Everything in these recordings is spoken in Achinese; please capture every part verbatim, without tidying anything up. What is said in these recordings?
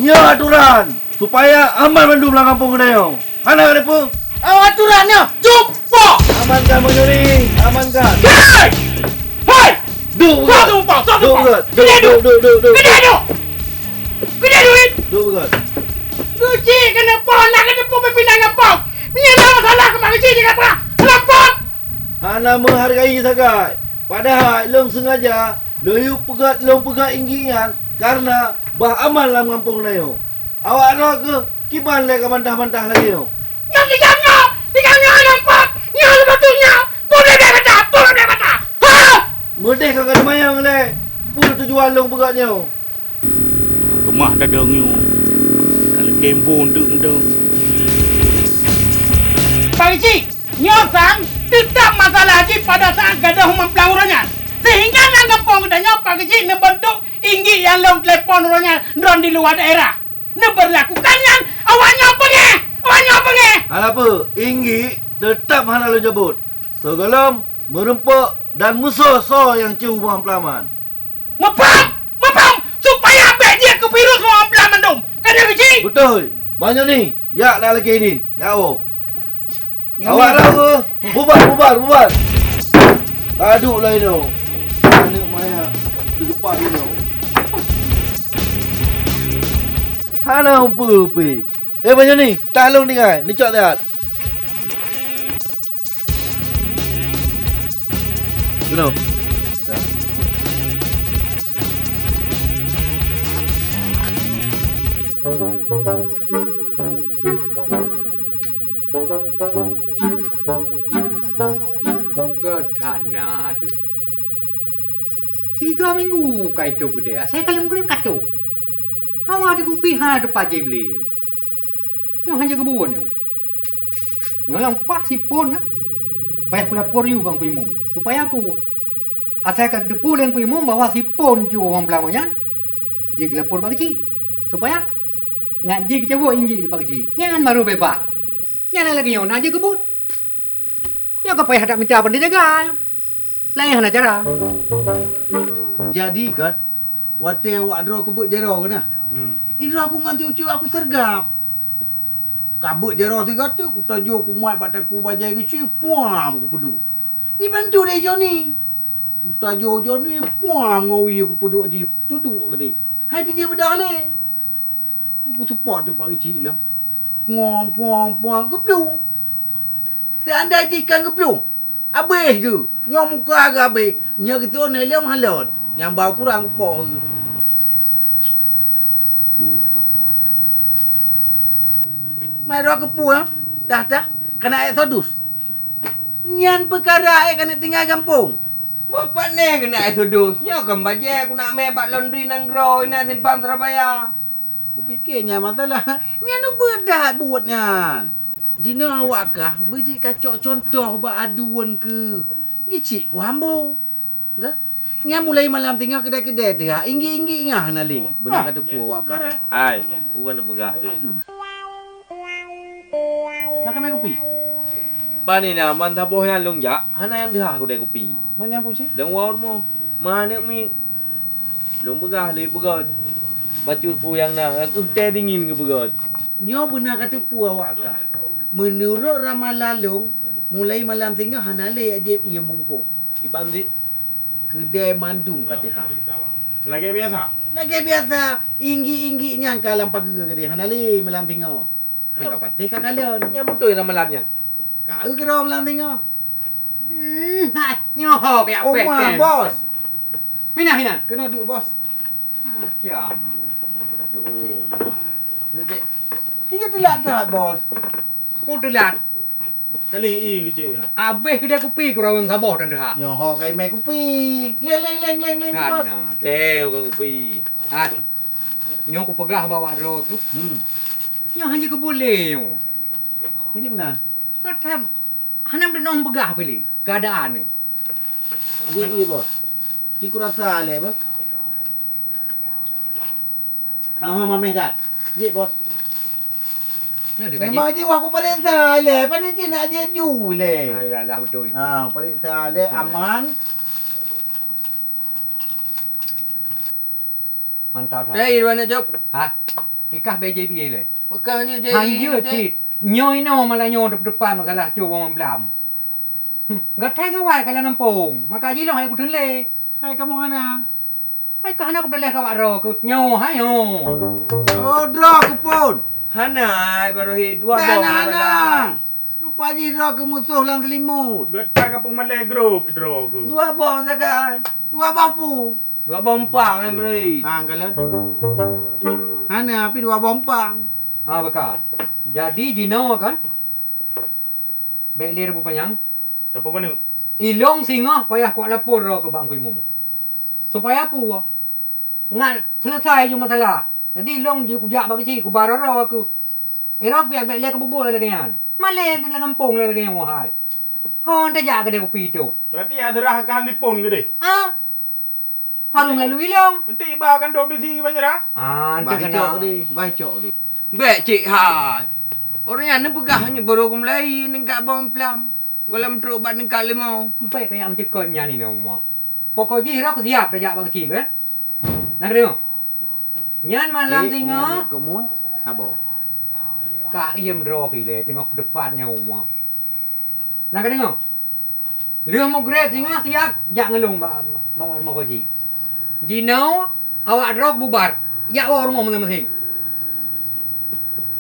Nyoe aturan supaya aman mandum lam gampông geutanyoe. Hana ka dipeue? Oh, aturan nyoe cupo! Amankan meunyoe ni, amankan. Hei! Hei! Duek beugöt. Soe cupo? Soe cupo? Duek beugöt. Geude duek! Duek, duek, duek, duek. Geude duek! Geude duek! Duek beugöt. Geucik keuneuk po, nak keuneuk po pimpinan gampông. Meunyoe na masalah keu Mak Geucik, jeuet keu apa? Lapor! Hana meuhargai sagai. Padahai lôn sengaja lôn yue peugöt, lôn peugöt inggik nyan kareuna bah aman lam gampông geutanyoe. Awak droe keuh kiban lé ka bantah-bantah lagèe nyoe. Nyoe tigam nyoe, tigam nyoe hana pat, nyoe hana patut nyoe. Peue bèk-bèk mata, peue bèk-bèk mata. Ha! Meudeh ka geuteumanyong lé, peue tujuan lôn peugöt nyoe? Keumah tadong nyoe. Ka leukem phon teuk mantong. Pak Geuchik, nyoe sang teutap masalah jih pada saat gadôh meupeulawan uroe nyan. Sehingga lam gampông geutanyoe Pak Geuchik neubeuntuk inggik nyang lôn telepon uroe nyan droen di luwa daerah. Neubeurlakukan nyan, awak nyoe beungéh! Awak nyoe beungéh! Hana peue, inggik teutap hana lôn cabot. Sigohlom meureumpok dan meusoe-soe nyang cu meupeulawan. Muphom! Muphom! Supaya bèk jeuet keu virus meupeulawan mandum. Ka deuh cit? Beutôi. Banyak ni. Yak dah lagi ni. Yak oh. Awak dah ke? Bubar, bubar, bubar. Taduk lah inoe. Aneuk maya. Teugepak inoe. Hana upeue-upeue. Eh, Banyoni, tah lôn tinggai. Neucok siat. Keunoe. Geutanyoe teuh. Tiga minggu ka itôb keudè, asai ka lheueh meugreb ka tôb. Hawa di kupi hana teupajéh beuleue. Nyoe hana geubuet nyoe. Nyoe nyang paih sipon na. Payah kulapor yue bang Imum. Supaya peue? Asai ka geuteupeue lé Teungku Imum bahwa sipon cu ureueng peulawan nyan jeuet geulapor bak Geuchik. Supaya ngat jih geucabot inggik lé bak Geuchik. Nyan baru beubaih. Nyan lagèe nyoe na jeuet geubuet. Nyoe ka payah that mita pandai jaga. Laén hana cara. Jadi kan, watèe awak droe keubeuet jaroe keunan. Hmm. Idroe aku ngon cucu aku sergap. Ka beuet jaroe sigoe teuk, kutajoe kumat bak takue bajèe Geuchik, puam kupeuduek. Ibantu lé Joni. Kutajoe Joni, puam ngon wie kupeuduek jih, tuduek keudeh. Hai tijih beudoh lé. Kuseupôt teuk Pak Geuchik lom. Puang, puang, puang, geuplueng. Seandai jih kan geuplueng, abéh geuh. Nyoe muka geuh abéh. Nyoe geutuon lé lom halot. Nyang ba ukurang kupo geuh. Mai droe keupeue, tah-tah, kana eksodus. Nyan peukara ék keuneuk tinggai gampông. Boh pat neh keuneuk eksodus. Nyoe kon bajèe kuneuk mé bak laundry nanggroe inan simpang Surabaya. Kupike nyan masalah nyan ubeuet that buet nyan. Jinoe awak kah beujeuet kacok cuntoh bak aduen keuh. Geuchik kuhambo. Ga? Nyan mulai malam singoh keudè-keudè teuh, inggik-inggik nyan hana lé. Beuna ka teupeue awak kah. Ai, ureueng peugah tu. Nak kamé kupi? Bani na man saboh nyan lôn jak, hana nyang teuhah keudè kupi. Man nyang pucéh? Lôn woe rumoh, ma aneuk miet. Lôn peugah lé peugöt. Bacut peue nyang na, ka keuh teh dingin geupeugöt. Nyoe beuna ka teupeue awak kah. Meunurot ramalan lôn, mulai malam singoh hana lé jak jieb ié bungkôh. Iban cit. Keudè mandum ka teuhah. Lagèe biasa? Lagèe biasa, inggik-inggik nyan ka lam pageue keudè hana lé malam singoh. Hai ka patéh ka kalon. Nyang beutôi ramalan nyan. Ka eu keudroe malam singoh. Hmm, ha, nyoe ho kaya Oma, pek, Bos. Minah, minah. Keunoe duek, Bos. Ah, kiam. Duek, Cik. Iya teulat that, Bos. Ku teulat. Kali i keucik. Abéh keudè kupi keu ureueng saboh tan teuhah. Nyoe ho kai mé kupi. Leng, leng, leng, leng, leng, Bos. Teh bukan kupi. Hai. Nyoe kupeugah bak awak droe tu. Hmm. Nyoe hana keuboleh nyoe. Macam mana? Ka tham, hana meuteunong peugah pih lé keuadaan nyoe. Ji, ji, Bos. Ji kurasa lé, Bos. Ah, mameh dah. Ji, Bos. Memang ji wah kupareksa lé, pane ji nak ji ju lé. Ah, ya lah, betul. Ha, pareksa lé, aman. Mantap, ha. Eh, Irwan Cok. Ha? Ikah B J B lé. Peugah nyoe jadi. Hanjeuet cit. Nyoe inoe malah nyoe depan masalah cu bawang blam. Hmm, gatai gawai ka lam gampông. Maka jilong hai kuteun lé. Hai kamoe hana. Hai ka hana kuteun lé ka wak droe keuh. Nyoe hai nyoe. Oh, droe keuh phon. Hana, hai baroe dua boh. Hana, hana. Rupa jih droe keuh musoh lam seulimut. Gata ka peumalée grup droe keuh. Dua boh sagai. Dua boh pu. Dua boh umpang, eh, Bri. Ha, kalon. Hana, tapi dua boh umpang. Ha, baka. Jadi, jinoe kan? Bèk lé reubô panyang. Apa mana? Ilong singoh payah kuat lapor droe keu Bang Kuimum. Supaya peue? Ngat selesai ju masalah. Jadi, ilong ji kujak bak keuchik, kuba roro keuh. Ira piah bèk lé keububuet lagèe nyan. Malèe lam gampông lagèe nyan, wahai. Hon tajak keudè kupi tu. Berarti ya serah ka handphone keudè? Ah. Harung lalu ilong. Enti ba kandong di si banjara? Ah, bah cok di, bah cok di. Bèk cik hai. Orang nyan neupeugah nyoe baru kumulai ningkat bawang plam. Golam trok bak ningkat limau. Bèk kaya meucikon nyan inoe. Pokok jih rok siap tajak bak keuchik, eh? Nang deungoe. Nyan malam singoh. Kemun, habo. Ka iem droe keuh lé teungoh peudepan nyoe. Nang deungoe. Lheueh mugreb singoh siap jak ngeulong bak, bak rumoh Koji. Jinoe awak droe bubar, jak woe rumoh masing-masing.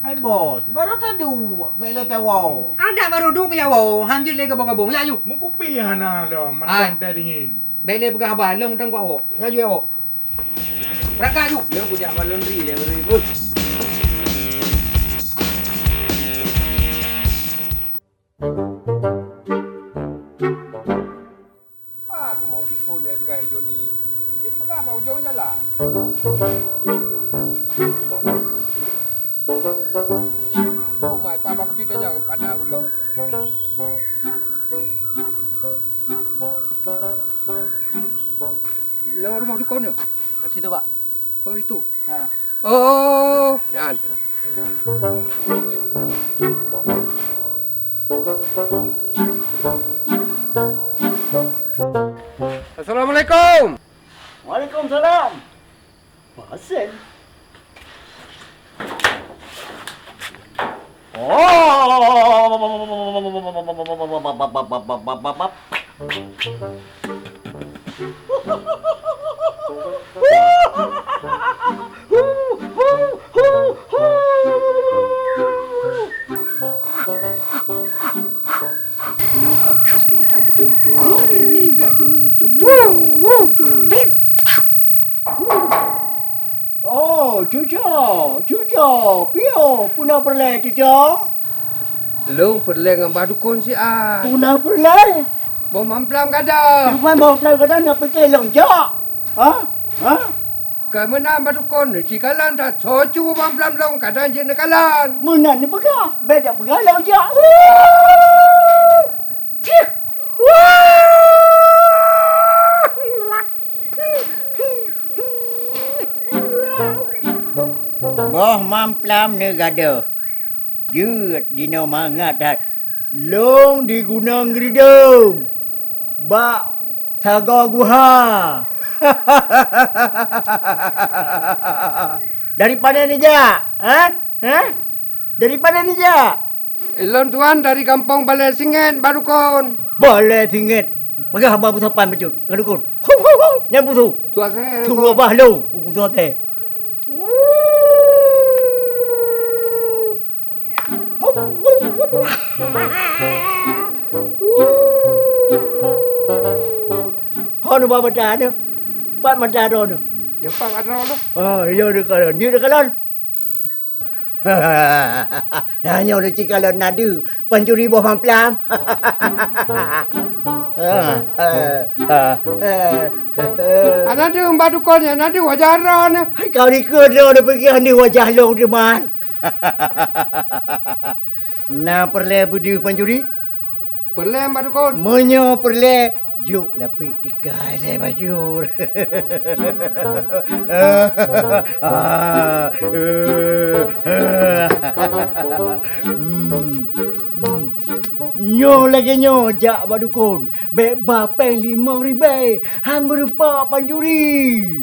Hai bos, baru taduek, bèk lé tawoe. Adak baru duek pih jak woe, hanjeuet lé gabong-gabong, jak ju. Meukupi hana lom, mantong teh dingin. Bèk lé peugah haba, lôn mantong kuat woe. Jak ju jak woe. Berangkat ju. Lôn kujak bak laundry lé baru. Pat rumoh dukon nyang peugah Joni? Ipeugah bak ujong jalan. Oh mai, pat bak kuci tanyong pada ureueng. Lôn rumoh dukon nyoe. Kat situ, Pak. Oh, itu. Ha. Oh, nyan. Assalamualaikum. Waalaikumsalam. Pasien. Oh. Oh, cuco, cuco, piôh, peue na peureulèe, cuco? Lôn peureulèe ngon bah dukon siat. Peue na peureulèe? Boh mamplam gadôh. Teuma boh mamplam gadôh na pike lôn jak? Ha? Ha? Ka meunan bah dukon, neuci kalon that soe cu boh mamplam lôn kadang jeuet neukalon. Meunan neupeugah, bèk jak peugah lôn jak. Cih! Boh mamplam neugadôh. Jeuet jinoe mangat that. Lôn di Gunong Geudong. Bak Sagoe Guha. Dari pane neujak? Hah? Hah? Dari pane neujak? Ulôn tuan dari gampông Balè Singèt, bah dukon. Balè Singèt. Peugah haba beusopan bacut, bah dukon. Hu, hu, hu. Nyan busu. Tuan saya. Suruh bah lôn, buku tu teh. Hon ba mata tu. Pat mata tu. Ya, pat mata tu. Ah, ya, dia kalon. Dia kalon. Nyoe neuci kalon nadu, pancuri boh mamplam. Nadu bah dukon nyan, nadu wajah droe nyan. Hai kau dikeue droe neupeugah nyoe wajah lôn teuma. Na peureulèe beudeuh pancuri? Peureulèe, bah dukon. Meunyoe peureulèe, jok lapék tikai lé bajur. Hmm, hmm. Nyoe lagèe nyoe jak bak dukon, bèk ba pèng limong ribèe, han meurumpok pancuri.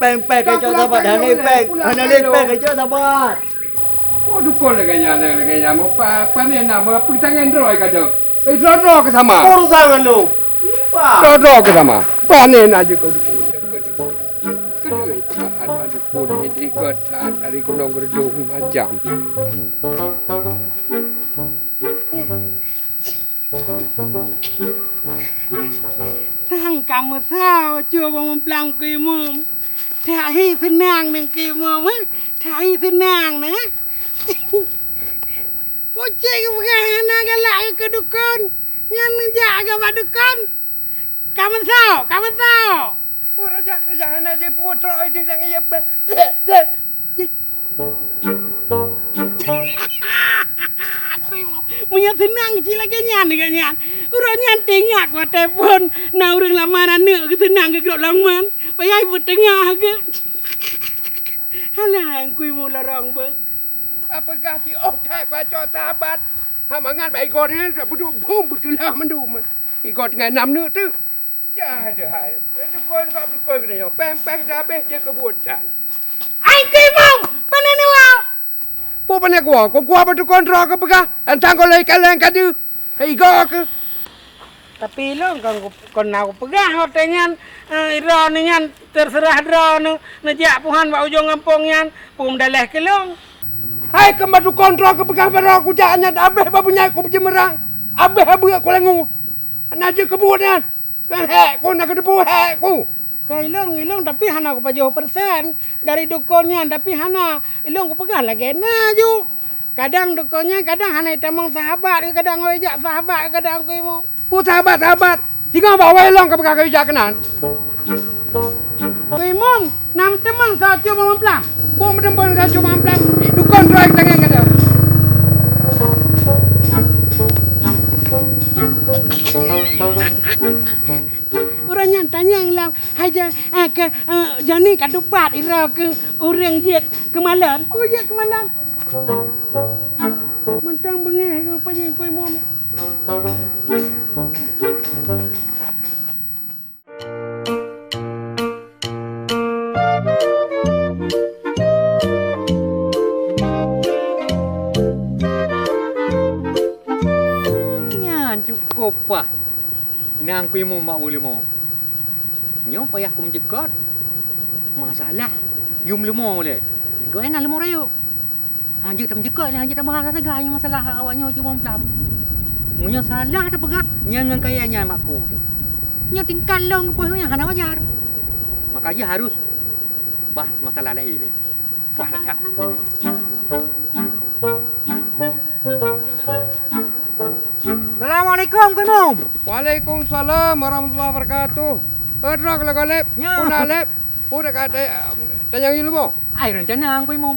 péng, péng, kacok sabat, hana péng, hana lé péng, kacok sabat. Oh, dukon lagèe nyan, lagèe nyan, meu pa-, pane na, meu peutangan droe ka dok. Eh, droe-droe ke sama. Urusan anu. Droe-droe ke sama. Pane na jeuet keu dukon. Keudeh peukahan dukon, di got that, ari gunong geurdong macam. Sang ka meusawa cuba mumplang keu imum. That hi seunang nang keu imum, eh? That hi seunang nang, eh? Pucéng geupeugah hana galak keu dukon, nyan neujak keu bak dukon. Ka meusawa, ka meusawa. Oh, raja, raja hana jipeutrok ideh dan iya. Meunyoe seunang cit lagèe nyan, lagèe nyan. Uroe nyan teuingat watèe phon na ureueng lamar aneuk geuh seunang geugrôp lam man. Payah ipeuteungoh geuh. Hana, Teungku Imum lorong beuh. Peugah si oh that kacok sahabat. Ha mangat bak igoe nyan, beuduek bom beuteulah mandum. Igoe tinggai nam neuk teuk. Jah deuh hai. Dukon kok dukon keunoe nyoe. Péng-péng dah habéh jeuet keu buet dan. Ai Teungku Imum, pane neuwoe? Peue pane kuwoe? Kuwoe bak dukon droe keupeugah, tang goh lom ikaleng ka deuh. Igoe keuh. Tapi lôn kon, kon na kupeugah watèe nyan, eh, droeneuh nyan terserah droeneuh neujak puhan bak ujong gampông nyan, peue meudaléh keu lôn. Hai keu bak dukon droe keupeugah baroe kujak nyan, abéh bak bunyai kubeujeumeuram, abéh abeuk kulengu. Na jeuet keu buet nyan. Kan hék ku, na keuteupeu hék ku. Ka ilong, ilong, tapi hana kupajoh persen dari dukon nyan, tapi hana. Ilong kupeugah lagèe na ju. Kadang dukon nyan, kadang hana itamong sahabat, kadang awai jak sahabat, kadang Teungku Imum. Peue sahabat-sahabat? Singoh bak awai ilong ka peugah keu ijak keunan. Teungku Imum, na meuteumong saco bak mamplam. Peue meuteumong saco bak mamplam? Eh, dukon droe tangai gata. Ureueng nyan tanyong lam hai ja-, ah, ke, eh, Joni ka tupat ira keu ureueng jeuet keu malon. Oh, jeuet keu malon. Mantong beungéh keu panyang kui mom. Nyan cukôp paih. Nang kuimum bak ulimo. Nyoe payah kumeujeukot. Masalah yum leumo lé. Gobnyan na leumo rayeuk. Hanjeuet tameujeukot lé, hanjeuet tameuhah sagai nyoe masalah awak nyoe cuma muphlam. Meunyoe salah tapeugah, nyan ngon kaya nyan mak ku. Nyoe tingkat lôn poh nyan hana wajar. Maka jih harus bah masalah laén lé. Wah, lagak. Assalamualaikum, Kak Imum. Waalaikumsalam warahmatullahi wabarakatuh. Eh, droe keuh lagak lép. Nyo. Peue na lép? Peue ka ta-, tanyong ilmu? Ai, rencana Kak Imum.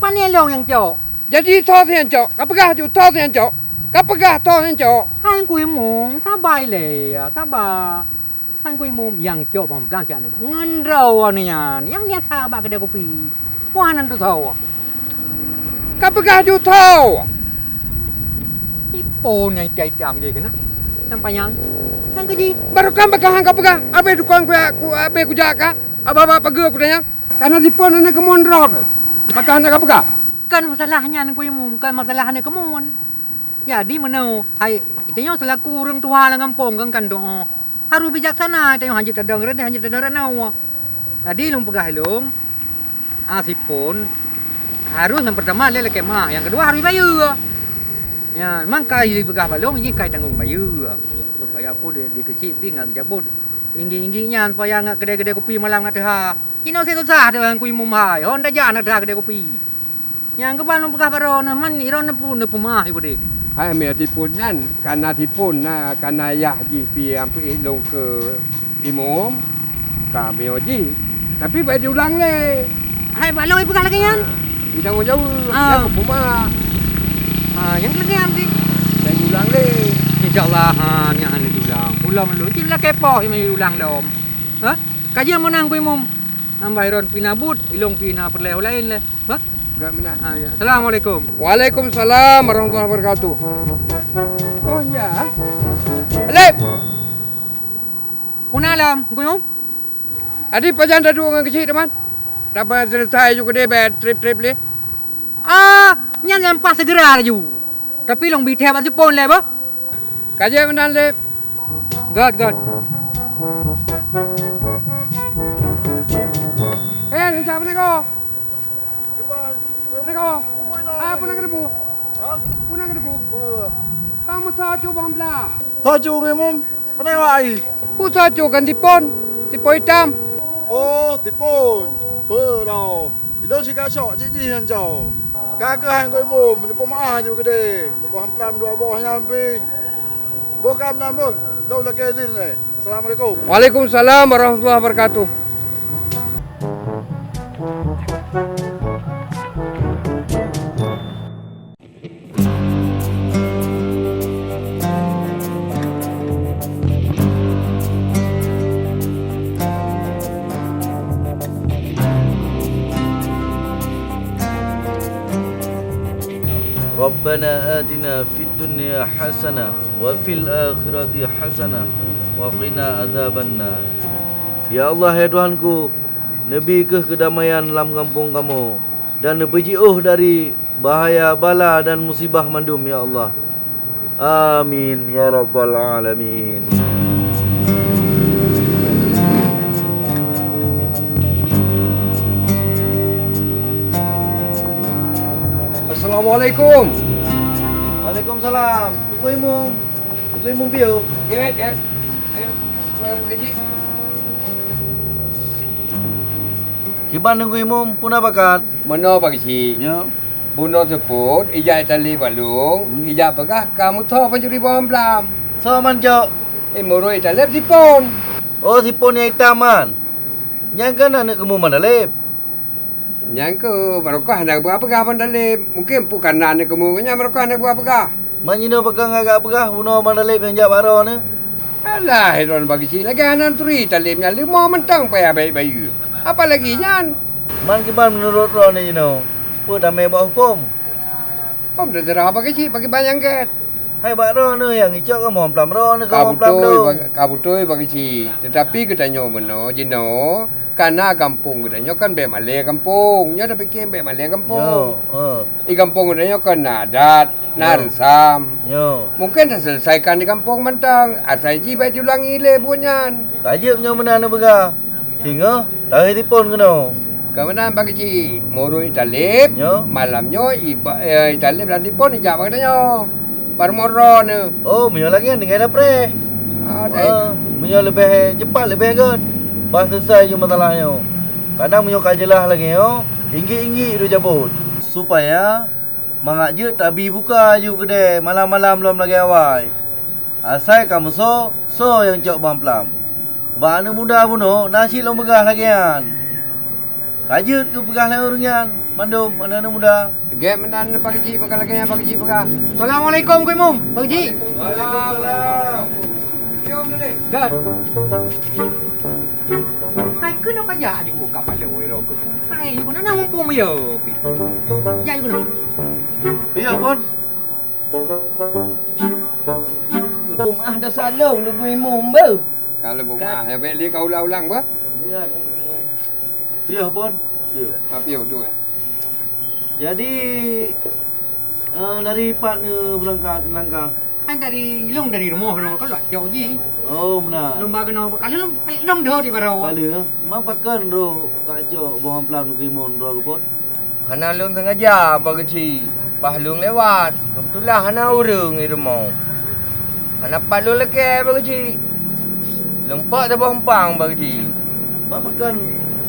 Pane lôn nyang cok? Jadi soe nyang cok? Kapeugah ju soe nyang cok? Kapeugah soe nyang cok? Hai Teungku Imum, saba ilèe, saba. Hai Teungku Imum, nyang cok bang blang cak nyan. Ngon droeneuh nyan, nyang biasa bak keudè kupi. Wah, nan tu tho. Kapeugah ju tho. Ipo nyang itam-itam jih keunan? Nyang panyang. Nyang keuji. Barô kan bak kah kapeugah, abéh dukon ku, ku, abéh kujak ka. Aba-aba pageue ku tanyong. Kana sipon aneuk keumuen droe keuh. Bak kah hana kapeugah. Kon masalah nyan Teungku Imum, kon masalah aneuk keumuen. Jadi meunoe, hai, geutanyoe seulaku ureueng tuha lam gampông kan, kan doa. Harôh bijaksana, tanyoe hanjeuet tadong reudeh, hanjeuet tadong ranoe. Jadi lôn peugah lôn, a, sipon, harôh nyang peurtama lé lakèe meu'ah, nyang keudua harôh jibayeue. Nyan, mangka jipeugah bak lôn, jih ka jitanggong bayeue. Supaya peue di, di keuchik pih ngat geujabot. Inggik-inggik nyan supaya ngat keudè-keudè kupi malam ngat teuha. Jinoe sisat susah teuh Teungku Imum hai, hon tajak ngat teuha keudè kupi. Nyang keuban lôn peugah baroe neuh, man droeneuh pun neupeumeu'ah ju keudeh. Hai, meu sipon nyan, kana sipon na, kana yah jih pih nyang peuék lôn keu imum, ka meunyoe jih. Tapi bèk jiulang lé. Hai, bak lôn jipeugah lagèe nyan. Jitanggong jaweueb, ah, nyang peumeu'ah. Ah, nyang lagèe nyan pih. Bèk jiulang lé. Insya Allah, ha, nyan hana jiulang. Ulôn lôn cit lakèe poh nyang jiulang lom. Ha? Ka jeuet meunan Teungku Imum. Nambah droeneuh pih na buet, ilôn pih na peureulèe laén lé. Bah? Enggak meunan. Ah, ya. Assalamualaikum. Waalaikumsalam warahmatullahi wabarakatuh. Oh, ya. Alif. Peue na lom, Teungku Imum? Adi pajan taduek ngon keuchik teuma? Daba selesai ju keudeh bèk trép-trép lé. Ah, nyan lam pas segera laju. Tapi lôn bi thèe bak sipon lé boh. Ka jeuet meunan lé. Göt, göt. Eh, neucak peunagoe. Peunagoe. Ah, peue na keudebu? Hah? Peue na keudebu? Peue? Kamu soe cubông blah? Soe cu ngieng mum? Peue na wai? Peue soe cu kan tipon? Tipon itam. Oh, tipon. Peue droe. Ilôn sika syok cit jih nyan cok. Ka keuh hai Teungku Imum, neupeumaah ju keudeh. Neuboh amplam dua boh nyan pih. Boh ka meunan boh. Lôn lakèe idhin lé. Assalamualaikum. Waalaikumsalam warahmatullahi wabarakatuh. Rabbana atina fid dunya hasanah wa fil akhirati hasanah wa qina adzabannar. Ya Allah, ya Tuhanku, neubi keuh keudamaian lam gampông kamoe, dan neupeujiôh dari bahaya, bala, dan musibah mandum, ya Allah. Amin, ya rabbal alamin. Assalamualaikum. Waalaikumsalam. Teungku Imum. Teungku Imum piôh. Ya, ya. Ayo, ayo, Bu Haji. Kiban Teungku Imum, peue na pakat? Meunoe Pak Geuchik. Ya. Bunoe seupôt, ijak italeb bak lôn, hmm, ijak peugah ka meusoe pancuri bom blam. Soe man jok? Eh, meurok italeb sipon. Oh, sipon nyang itam man. Nyan kan aneuk keumue man daleb. Nyan keuh, barokah hana geupeugah-peugah ban daleb. Mungken peue kana aneuk keumue nyan barokah hana geupeugah-peugah. Man jinoe pakon gak peugah bunoe man daleb nyang jak bak droeneuh? Alah, droeneuh Pak Geuchik lagèe hana turi taleb nyan leumo mantong payah bayeue. Apalagi nyan. Man kiban meunurot droeneuh jinoe, peue tamè bak hukôm? Hukôm teuseurah Pak Geuchik, pakriban nyang gèt. Hai bak droeneuh nyang icok keu Muhammad Plam, droeneuh keu Ka Muhammad Plam beutôi, dong. Bak-, ka beutôi, Bang Keuchik. Teutapi geutanyoe meunoe jinoe, kana gampông geutanyoe kan bèk malèe gampông. Nyoe tapike bèk malèe gampông. Nyoe, eh. Di gampông geutanyoe kan na adat, na Nyoe. reusam. Nyoe. Mungken taseuleusaikan di gampông mantong, asai jih bèk jiulangi lé buet nyan. Ka jeuet nyoe meunan neupeugah. Singoh, tahe tipon keunoe. Keumeunang Bang Keuchik, meurot italeb, Nyo. malam nyoe iba-, eh, italeb dan tipon ijak bak geutanyoe. Baru moro nyoe. Oh, meunyoe lagèe nyan tinggai dapreh. Ah, dai. Ah, meunyoe leubeh cepat, leubeh göt. Bah selesai ju masalah nyoe. Kadang meunyoe ka jeulaih lagèe nyoe, inggik-inggik duek cabot. Supaya mangat jeuet tabi buka aju keudè malam-malam lom lagèe awai. Asai ka meusoe, soe nyang cok bang plam. Bak aneuk muda bunoe na cit lôn peugah lagèe nyan. Ka jeuet geupeugah lé ureueng nyan mandum aneuk-aneuk muda. Gèt meunan Pak Keuchik peugah lagèe nyan, Pak Keuchik peugah. Assalamualaikum, Keuchik Imum. Pak Keuchik. Waalaikumsalam. Dah. Hai, keunoe ka jak di buka pala wai rokok. Hai, keunoe na mumpung yo. Jak keunoe. Iya, Pon. Beumaah dah salong Teungku Imum beuh. Kalau beumaah, ya, bèk lé ka ulang-ulang beuh. Iya, Pon. Iya. Tapi, oh, tu. Jadi, eh, dari pat, eh, beurangkat langkah? Kan dari, lôn dari rumoh, lôn kan lôn cok jih. Oh, meunan. Lôn ba keunoe, kalau lôn, lôn deuh di baroe. Kalau, eh, ma pakon roh ka cok boh amplam Teungku Imum droe keu Pon? Hana lôn sengaja, Pak Keuchik. Bah lôn lewat, keubeutulan hana ureueng di rumoh. Hana pat lôn lakèe, Pak Keuchik. Lôn pok saboh umpang, Pak Keuchik. Bak pakon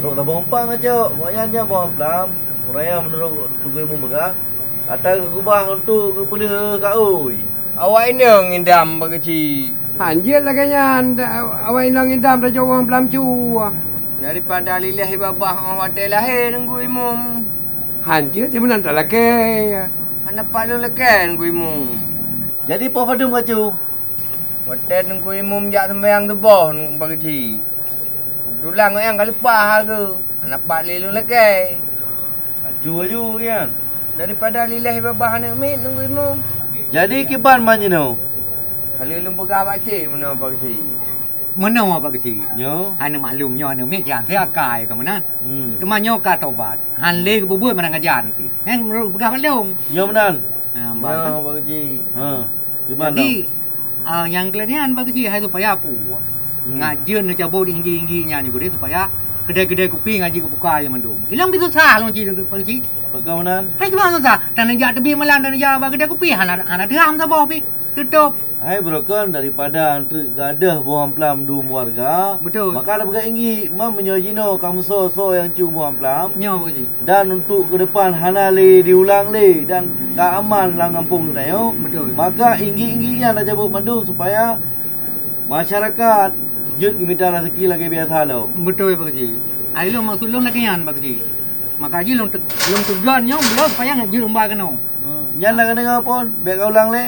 trok saboh umpang ka cok, awaknyan jak boh amplam, uraya meunurot Teungku Imum peugah, ata geukeubah untuk geupeulheueh kaôi. Awak inong idam, Pak Keuchik. Han jeuet lagèe nyan, awak inong idam tajok boh amplam cue. Daripada liléh babah 'oh watèe lahé Teungku Imum. Han jeuet, si meunan talakèe. Hana pat lôn lakèe Teungku Imum. Jadi poh padum ka cue? Watèe Teungku Imum jak seumayang suboh, Pak Keuchik. Keubeutulan awaknyan ka leupah geuh. Hana pat lé lôn lakèe. Laju, laju, kian. Daripada liléh babah aneuk miet Teungku Imum. Jadi kiban ban jinoe? Ka lheueh lôn peugah bak cit meunoe, Pak Keuchik. Meunoe, Pak Keuchik. Nyoe? Hana maklum nyoe aneuk miet, kian, si akai ka meunan. Hmm. Teuma nyoe ka tobat. Han lé geupeubuet meunan ngajan pih. Nyan meunurot peugah bak lôn. Nyoe meunan? Ha, ban. Nyoe, Pak Keuchik. Ha. Jadi, ah, nyang keu lagèe nyan, Pak Keuchik, hai supaya aku. Hmm. Ngat jeuet neucabot inggik-inggik nyan jih, supaya keudè-keudè kupi ngat jeuet geubuka jih mandum. Ilong pih susah lôn cit, Pak Keuchik. Pakon meunan? Hai, kiban susah. Tan neujak teubiet malam, tan neujak bak keudè kupi, hana, hana teuham saboh pih. Tutôp. Hai, beurokon daripada antreuk gadôh boh amplam dum warga. Beutôi. Maka tapeugah inggik, ma meunyoe jinoe ka meusoe-soe nyang cue boh amplam. Nyoe, Pak Keuchik. Dan untuk keudepan hana lé diulang lé dan ka aman lam gampông geutanyoe, Beutôi. maka inggik-inggik nyan tacabot mandum supaya masyarakat jeuet geumita raseuki lagèe biasa lom. Beutôi, Pak Keuchik. Ai lôn maksud lôn lagèe nyan, Pak Keuchik. Maka jih lôn te-, lôn teugon nyoe beuloe supaya jeuet umba keunoe. Hmm, nyan na keudeungoe Pon, bèk ka ulang lé.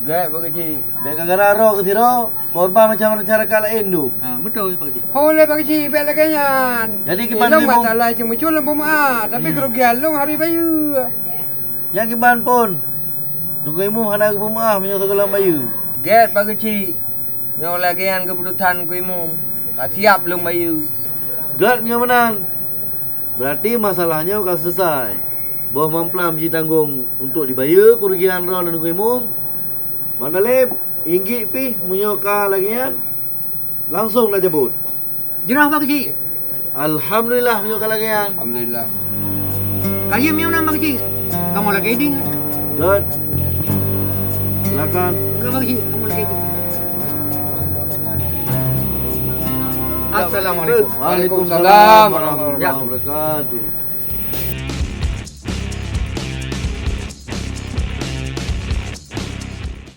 Gèt, Pak Keuchik. Bèk ka gara droe keu sidroe, korban macam masyarakat laén dum. Ha, beutôi, Pak Keuchik. Ho lé, Pak Keuchik, bèk lagèe nyan. Jadi, kiban Ilong Teungku Imum? Masalah cuma cue lôn peumeu'ah, tapi Hmm. keurugian lôn harôh bayeue. Nyan kiban Pon. Teungku Imum hana geupeumeu'ah meunyoe sigohlom bayeue. Gèt, Pak Keuchik. Nyoe lagèe nyan keuputosan Teungku Imum. Ka siap lôn bayeue. Gèt meunyoe meunan. Beurati masalah nyoe ka seuleusoe. Boh amplam jitanggong untuk dibayeue keurugian droe ngon Teungku Imum. Bang Daleb, inggik pih meunyoe ka lagèe nyan, langsong tacabot. Jeurah, Pak Keuchik. Alhamdulillah, meunyoe ka lagèe nyan. Alhamdulillah. Ka jeuet meunan, Pak Keuchik. Kamoe lakèe idin. Dot. Silakan. Ka, Pak Keuchik, kamoe lakèe idin. Assalamualaikum. Waalaikumsalam warahmatullahi wabarakatuh.